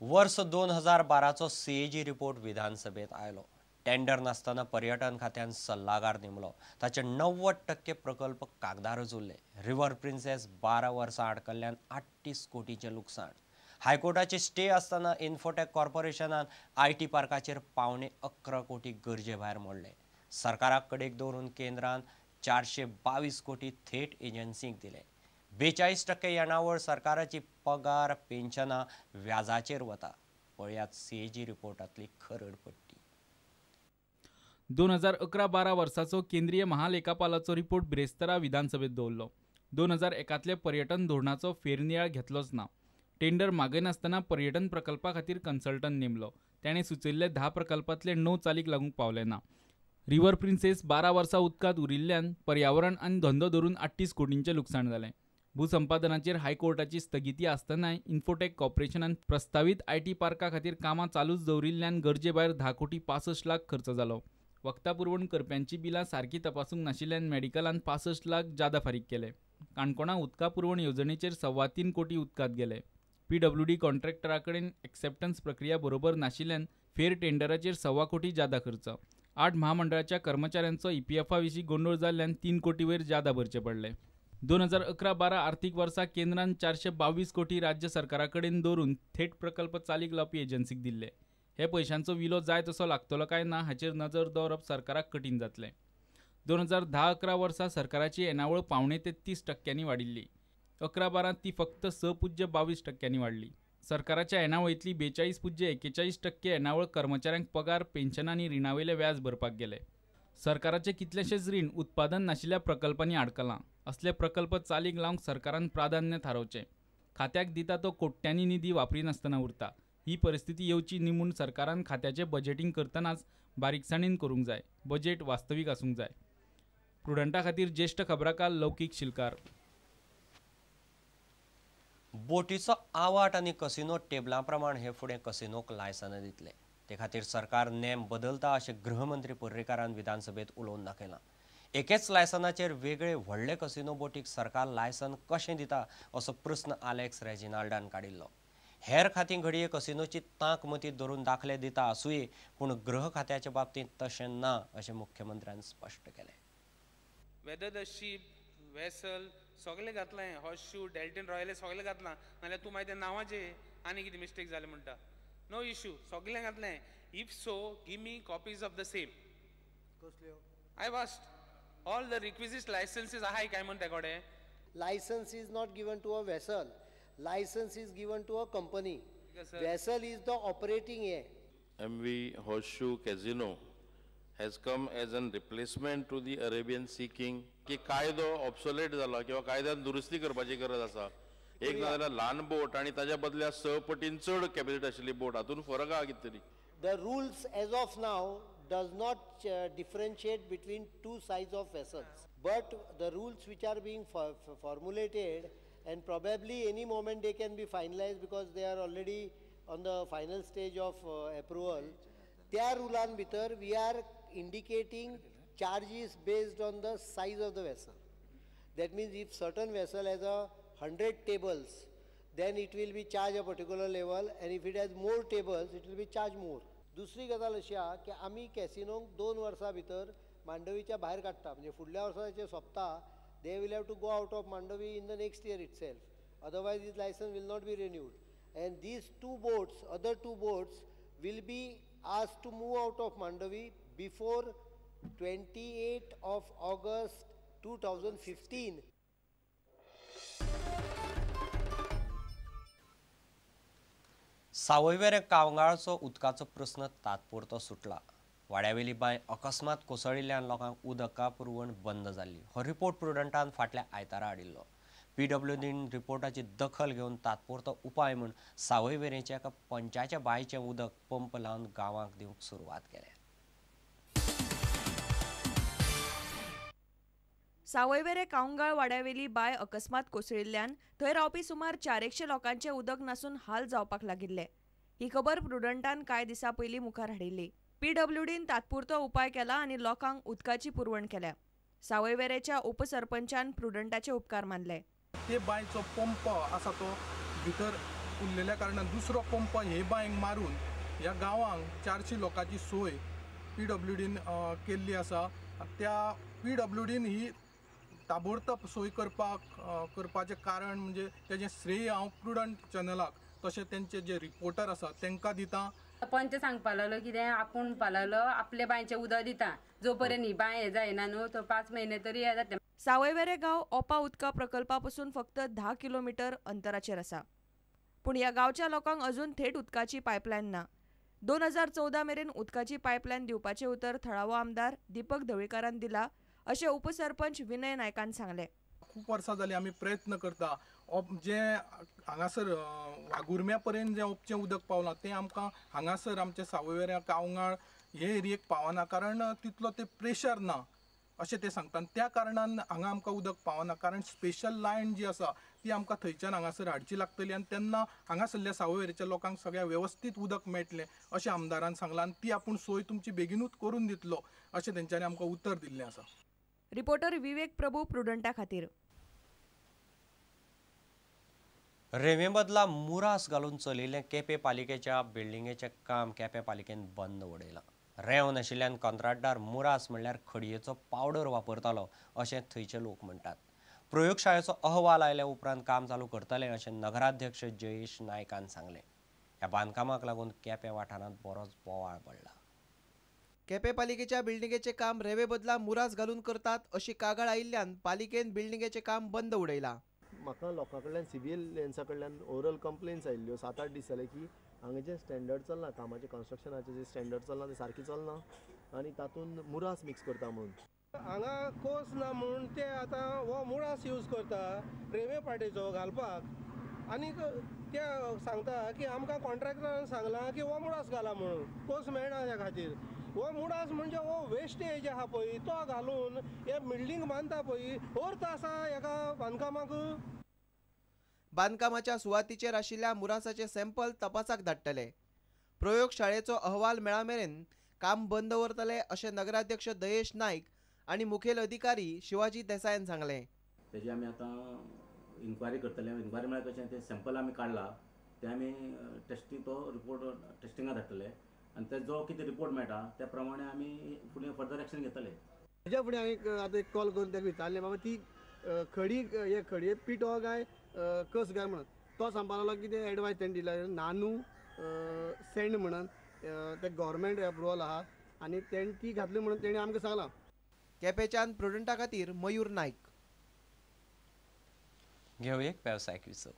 वर्स 2012चो CAG report विधानसभेत आयलो. टेंडर नासतना पर्यटन खात्यान सल्लागार नेमलो. ताचे 90% प्रकल्प कागदारच उरले. रिव्हर प्रिन्सेस 12 वर्सां आडकल्ल्यान 38 कोटीचें लुकसाण. हायकोर्टाची स्टे आसतना इन्फोटेक कॉर्पोरेशनान IT पार्काचेर 10.75 कोटी गरजे भायर मोडले. सरकाराक कडेक दवरून केंद्रान 422 कोटी थेट एजन्सींक दिले. 42% येणावळ सरकाराची पगार, पेन्शनां व्याजाचेर वता. पळयात सीएजी रिपोर्टांतली खरडपट्टी. 2011-12 वर्साचो केंद्रीय महालेखापालाचो रिपोर्ट ब्रेस्तारा विधानसभेत दवरलो. 2001 पर्यटन धोरणाचो फेरनियाळ घेतलोच ना. टेंडर मागयनासतना पर्यटन प्रकल्पा खातीर कन्सल्टंट नेमलो. ताणें सुचयल्ले 10 प्रकल्पांतले 9 चालीक लागूंक पावले ना. रिव्हर प्रिन्सेस 12 वर्सां उदकांत उरिल्ल्यान पर्यावरण आनी धंदो धरून 38 कोटींचें लुकसाण जालें. भूसंपादनाचेर हायकोर्टाची स्थगिती आसतनाय इन्फोटेक कॉर्पोरेशनान प्रस्तावीत IT पार्का खातीर कामां चालूच दवरिल्ल्यान गरजे भायर 10 कोटी 65 लाख खर्च जालो. वखदां पुरवण करप्यांची बिलां सारकी तपासूंक नाशिल्ल्यान मेडिकलान 65 लाख जादा फारीक केले. काणकोणा उदका पुरवण येवजणेचेर 3.25 कोटी उदकांत गेले. पीडब्ल्यूडी कॉन्ट्रॅक्टरा कडेन एक्सेप्टन्स प्रक्रिया बरोबर नाशिल्ल्यान फेर टेंडराचेर 1.25 कोटी जादा खर्च. 8 महामंडळाच्या कर्मचाऱ्यांचो ईपीएफा विशीं गोंदळ जाल्ल्यान 3 कोटी वयर जादा भरचे पडले. 2011-12 आर्थीक वर्सा केंद्रान 422 कोटी राज्य सरकारा कडेन दवरून थेट प्रकल्प चालीक लावपी एजन्सीक दिल्ले. हे पयशांचो विलो जाय तसो लागतलो काय ना हाचेर नजर दवरप सरकाराक कठीण जातलें. 2010-11 वर्सा सरकाराची येणावळ 2.75% वाडिल्ली. 11-12 ती फक्त 6.22% वाडली. सरकाराच्या येणावळींतली 42.41% येणावळ कर्मचाऱ्यांक पगार, पेन्शन आनी रिणावयले व्याज भरपाक गेले. सरकाराचे कितलेशेच रीण उत्पादन नाशिल्ल्या प्रकल्पांनी आडकलां. असले प्रकल्प चालीक लावंक सरकारान प्राधान्य थारोवचें. खात्याक दिता तो कोट्यांनी निधी वापरिनासतना उरता. ही परिस्थिती येवची न्ही म्हूण सरकारान खात्याचें बजेटींग करतनाच बारीकसाणेन करूंक जाय. बजेट वास्तवीक आसूंक जाय. प्रुडंटा खातीर ज्येश्ठ खबराकार लौकीक शिलकार. बोटीचो आवाट आनी कसिनो टेबलां प्रमाण हे फुडें कसिनोक लायसनां दितले. ते खातीर सरकार नेम बदलता अशें गृहमंत्री पर्रीकारान विधानसभेत उलोवन दाखयलां. एकेच लायसनाचेर वेगळे व्हडले कसिनो बोटीक सरकार लायसन कशें दिता असो प्रस्न आलेक्स रेजिनाल्डान काडिल्लो. हेर खातीं घडये कसिनोची तांक मतींत धरून दाखले दिता आसुये, पूण गृह खात्याच्या बाबतींत तशें ना अशें मुख्यमंत्र्यान स्पश्ट केलें. वेदर the sheep vessel सगळें घातलें, हॉर्सशू, डेल्टन रॉयल सगळें घातलां, नाल्यार तूं मागीर तें नांवाचें आनी कितें मिस्टेक जालें म्हणटा. नो इशू, सगळें घातलें. If so give me copies of the same. कसल्यो? I asked all the requisite licenses आहाय काय म्हण ते कडेन. License is not given to a vessel. License is given to a company. Vessel is the operating हे. MV Horseshoe Casino has come as an replacement to the Arabian Sea King. की कायदो obsolete जाला किंवा कायद्यान दुरुस्ती करपाची गरज आसा. एक ना जाल्यार ल्हान बोट आनी ताच्या बदल्या 6 पटीन चड कॅपेसिटी आशिल्ली बोट हातून फरक आहा कितें तरी. The rules as of now does not differentiate between two size of vessels, but the rules which are being formulated and probably any moment they can be finalized because they are already on the final stage of approval. त्या रुलान भितर we are indicating charges based on the size of the vessel. That means if certain vessel has a 100 tables, then it will be charged a particular level, and if it has more tables, it will be charged more. दुसरी गजाल अशी आहा की आमी कॅसिनोंक 2 वर्सां भितर मांडवीच्या भायर काडटा, म्हणजे फुडल्या वर्सा सोंपता they will have to go out of Mandovi in the next year itself, otherwise this license will not be renewed. And these two boats, other two boats will be asked to move out of Mandovi before 28 of August 2015. सावयवेरें कावंगाळचो उदकाचो प्रस्न तात्पुरतो सुटला. वाड्यावेली बांय अकस्मात कोसळिल्ल्यान लोकांक उदका पुरवण बंद जाल्ली. हो रिपोर्ट प्रुडंटान फाटल्या आयतारा हाडिल्लो. पीडब्ल्यूडीन रिपोर्टाची दखल घेवन तात्पुरतो उपाय म्हूण सावयवेरेंच्या एका पंचाच्या बांयचें उदक पंप लावन गांवांक दिवंक सुरवात केल्या. सावयवेरें कावंगाळ वाड्यावेली बांय अकस्मात कोसळिल्ल्यान थंय रावपी सुमार 400 लोकांचें उदक नासून हाल जावपाक लागिल्ले. ही खबर प्रुडंटान कांय दिसां पयलीं मुखार हाडिल्ली. पीडब्ल्यूडीन तात्पुरतो उपाय केला आनी लोकांक उदकाची पुरवण केल्या. सावयवेरेच्या उपसरपंचान प्रुडंटाचे उपकार मानले. ते बांयचो पंप आसा तो भितर उरलेल्या कारणान दुसरो पंप हे बांयक मारून ह्या गांवांक 400 लोकांची सोय पीडब्ल्यूडीन केल्ली आसा. त्या पीडब्ल्यूडीन ही ताबडतोब सोय करपाचें कारण म्हणजे तेजें श्रेय हांव प्रुडंट चॅनलाक तशें तेंचे जे रिपोर्टर आसा तांकां दिता. पंच सांगपा लागलो कितें आपूण म्हणपा लागलो आपले बांयचें उदक दिता जो पर्यंत ही बांय हें जायना न्हू तो 5 म्हयने तरी हें जाता. सावयवेरें गांव ओपा उदका प्रकल्पा पसून फक्त 10 किलोमिटर अंतराचेर आसा, पूण ह्या गांवच्या लोकांक अजून थेट उदकाची पायपलायन ना. 2014 मेरेन उदकाची पायपलायन दिवपाचें उतर थळावो आमदार दीपक ढवळीकारान दिला अशें उपसरपंच विनय नायकान सांगलें. खूब वर्सां जालीं आमी प्रयत्न करता जे हांगासर वाघुर्म्या पर्यंत जें ओपचें उदक पावलां तें आमकां हांगासर आमच्या सावयवेऱ्यां कावंगाळ हे एरियेक पावना, कारण तितलो तें प्रेशर ना अशें ते सांगता. आनी त्या कारणान हांगा आमकां उदक पावना, कारण स्पेशल लायन जी आसा ती आमकां थंयच्यान हांगासर हाडची लागतली आनी तेन्ना हांगासरल्या सावयवेरेच्या लोकांक सगळ्या वेवस्थीत उदक मेळटलें अशें आमदारान सांगलां आनी ती आपूण सोय तुमची बेगिनूच करून दितलो अशें तेंच्यांनी आमकां उतर दिल्लें आसा. रिपोर्टर विवेक प्रभू, प्रुडंटा खातीर. रेंवे बदला मुरास घालून चलिल्लें केपें पालिकेच्या बिल्डिंगेचें काम केपें पालिकेन बंद उडयलां. रेंव नाशिल्ल्यान कंत्राटदार मुरास म्हणल्यार खडयेचो पावडर वापरतालो अशें थंयचे लोक म्हणटात. प्रयोगशाळेचो अहवाल आयल्या उपरांत काम चालू करतले अशें नगराध्यक्ष जयेश नायकान सांगलें. ह्या बांदकामाक लागून केपें वाठारांत बरोच बोवाळ पडला. केपें पालिकेच्या बिल्डिंगेचें काम रेंवे बदला मुरास घालून करतात अशी कागाळ आयिल्ल्यान पालिकेन बिल्डिंगेचें काम बंद उडयलां. म्हाका लोकां कडल्यान सिविलियन्सा कडल्यान ओरल कंप्लेन्स आयिल्ल्यो 7-8 दीस जाले की हांगा जें स्टँडर्ड चल्लां कामाचें कन्स्ट्रक्शनाचें जें स्टँडर्ड चल्लां तें सारकें चलना आनी तातूंत मुरास मिक्स करता म्हणून. हांगा कोस ना म्हणून ते आतां हो मुरास यूज करता रेंवे पाटेचो घालपाक आनी ते सांगता की आमकां कॉन्ट्रॅक्टरान सांगलां की हो मुरास घाला म्हणून, कोस मेळना त्या खातीर. हो मुरास म्हणजे हो वेस्टेज आहा पळय तो घालून हे बिल्डींग बांदता पळय, अर्थ आसा हेका बांदकामाक. बांदकामाच्या सुवातीचेर आशिल्ल्या मुरासाचे सॅम्पल तपासाक धाडटले. प्रयोगशाळेचो अहवाल मेळा मेरेन काम बंद दवरतले अशें नगराध्यक्ष दयेश नायक आनी मुखेल अधिकारी शिवाजी देसायान सांगलें. तेजी आमी आतां इन्क्वायरी करतले. इन्क्वायरी म्हळ्यार कशें ते सॅम्पल आमी काडला ते आमी टेस्टींग तो रिपोर्ट टेस्टिंगा धाडटले आनी ते जो कितें रिपोर्ट मेळटा त्या प्रमाणे आमी फुडें फर्दर एक्शन घेतले. तेज्या फुडें हांवें आतां एक कॉल करून ताका विचारलें, बाबा ती खडी हे खडये पिठो काय कस काय म्हणून. तो सांगपाक लागलो की ते एडवायस तेणें दिला नानू सँड म्हणून ते गव्हर्मेंट एप्रुवल आहा आनी तेणें ती घातली म्हणून तेणें आमकां सांगलां. केपेंच्यान प्रुडंटा खातीर मयूर नायक. घेवया एक वेवसायीक विसव.